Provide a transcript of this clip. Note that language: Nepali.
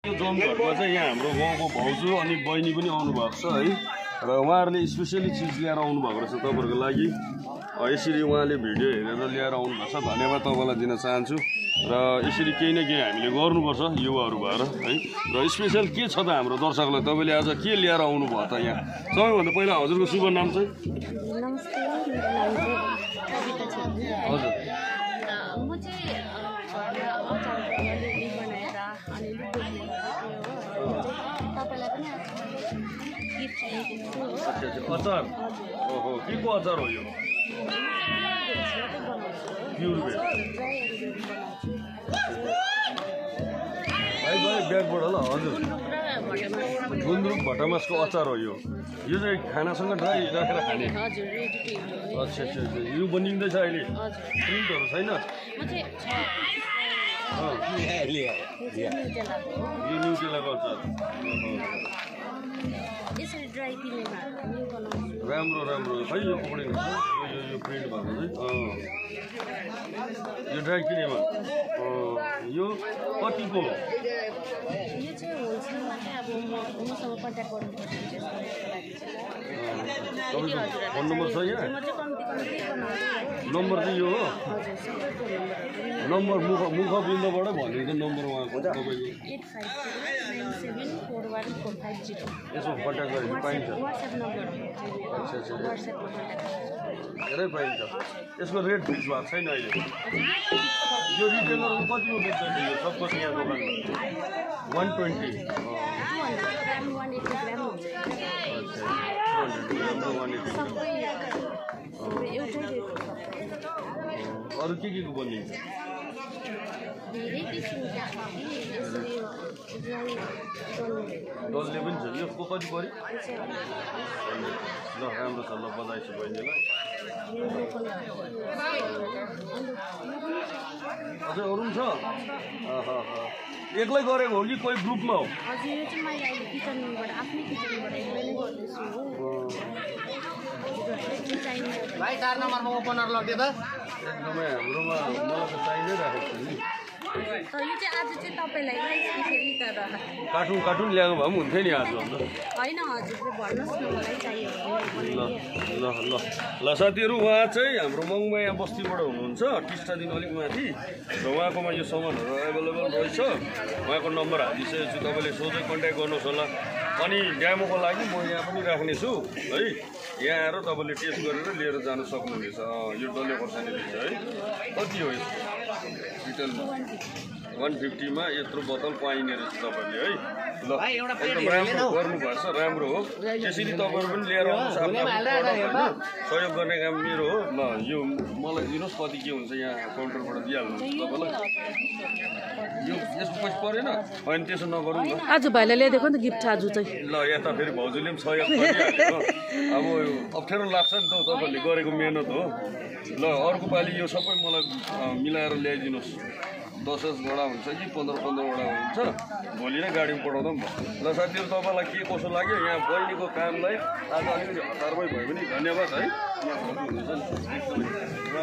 यो जमघटमा चाहिँ यहाँ हाम्रो गाउँको भाउजू अनि बहिनी पनि आउनु भएको छ है र उहाँहरूले स्पेसली चिज लिएर आउनु भएको रहेछ तपाईहरुको लागि यसरी उहाँले भिडियो हेरेर लिएर आउनु भएको छ धन्यवाद तपाईलाई दिन चाहन्छु र यसरी केही न केही हामीले गर्नुपर्छ युवाहरू भएर है र स्पेशल के छ त हाम्रो दर्शकलाई तपाईले आज के लिएर आउनु भयो त यहाँ सबैभन्दा पहिला हजुरको शुभ नाम चाहिँ नमस्ते मेरो नाम चाहिँ कविता छेत्री हजुर म चाहिँ घरमा अचार अलिअलि बनाएर अलिअलि बेच्ने तपाईँलाई पनि गिफ्ट ल्याइदिएको छु हो अच्छा अच्छा अचार ओहो के को अचार हो यो प्युर भेज भाइ भाइ ब्यागबाट ल हजुर गुन्द्रुक भटमासको अचार हो यो चाहिँ खानासँग ड्राई राखेर खाने हजुर रेडी टु इट अच्छा अच्छा अच्छा यो बनिँदैछ अहिले प्रिन्टहरू छैन यो न्युटेलाको अचार यसरी ड्राई किनेमा पनि बनाउँछु राम्रो राम्रो खै यो पक्रिनु यो प्रिन्ट भएको चाहिँ यो ड्राई किनेमा यो कतिको यो चाहिँ होलसेलमा चाहिँ अब मसँग कन्ट्याक्ट गर्नुपर्छ त्यसको लागि चाहिँ फोन नम्बर छ यहाँ म चाहिँ कम्ती बनाउँछु नम्बर चाहिँ यो हो हजुर सबै फोन नम्बर मुखबिन्दबाट भनिदिन्छ नम्बर उहाँको तपाईँको 8597414550 यसो कन्ट्याक्ट गरेर पाइन्छ वाट्सएप नम्बर अच्छा अच्छा वाट्सएपमा कन्ट्याक्ट धेरै पाइन्छ यसको रेट फिक्स भएको छैन अहिले यो रिटेलरको कतिको बेच्छ यो सबको यहाँ दोकानमा 120 ग्राम 180 ग्राम हुन्छ सबै एउटै रेट अरू के को बनिन्छ धेरै किसिमका छ कि यसरी डल्ले पनि छ यसको कति पऱ्यो ल राम्रो छ ल बधाई छ बहिनीलाई अझै अरू पनि छ एक्लै गरेको हो कि कोही ग्रुपमा हो हजुर यो चाहिँ मैले अहिले किचनबाट आफ्नै किचनबाट एक्लै नै गर्दैछु हो भाइ 4 नम्बरमा ओपनर लग्यो त एकदमै हाम्रोमा मलाई त चाहिँदै राखेको छ नि त यो चाहिँ आज चाहिँ तपाईँलाई स्पेसली तर कार्टुन ल्याएको भए पनि हुन्थ्यो नि आज होइन हजुर भन्नुहोस् न मलाई चाहियो ल साथीहरू उहाँ चाहिँ हाम्रो मङमाया बस्तीबाट हुनुहुन्छ टिस्टादेखि अलिक माथि र उहाँकोमा यो सामानहरू एभाइलेबल रहेछ उहाँको नम्बर हालिसकेको छु तपाईँले सोझै कन्ट्याक्ट गर्नुहोस् होला अनि डेमोको लागि म यहाँ पनि राख्नेछु है यहाँ आएर तपाईँले टेस्ट गरेर लिएर जान सक्नुहुनेछ यो डल्ले खोर्सानी रहेछ है कति हो यसको रिटेलमा 150 मा यत्रो बोतल पाइने रहेछ तपाईँले है ल एकदम राम्रो गर्नुभएको छ राम्रो हो त्यसरी तपाईँहरू पनि लिएर आउनुहोस् सहयोग गर्ने काम मेरो हो ल यो मलाई दिनुहोस् कति के हुन्छ यहाँ काउन्टरबाट दिइहाल्नुहुन्छ तपाईँलाई यो यसको पैसा परेन होइन त्यसो नगरौँ न आज भाइलाई ल्याइदिएको नि त गिफ्ट आज चाहिँ ल यता फेरि भाउजूले पनि सहयोग गरिहाल्यो अब अप्ठ्यारो लाग्छ नि त तपाईँले गरेको मेहनत हो ल अर्को पालि यो सबै मलाई मिलाएर ल्याइदिनुहोस् 10 वटा हुन्छ कि 15 वटा हुन्छ भोलि नै गाडीमा पठाउँदा पनि भयो ल साथीहरू तपाईँलाई के कसो लाग्यो यहाँ बहिनीको कामलाई आज अलिकति हतारमै भयो भने धन्यवाद है यहाँ हुनुहुन्छ नि एकदमै र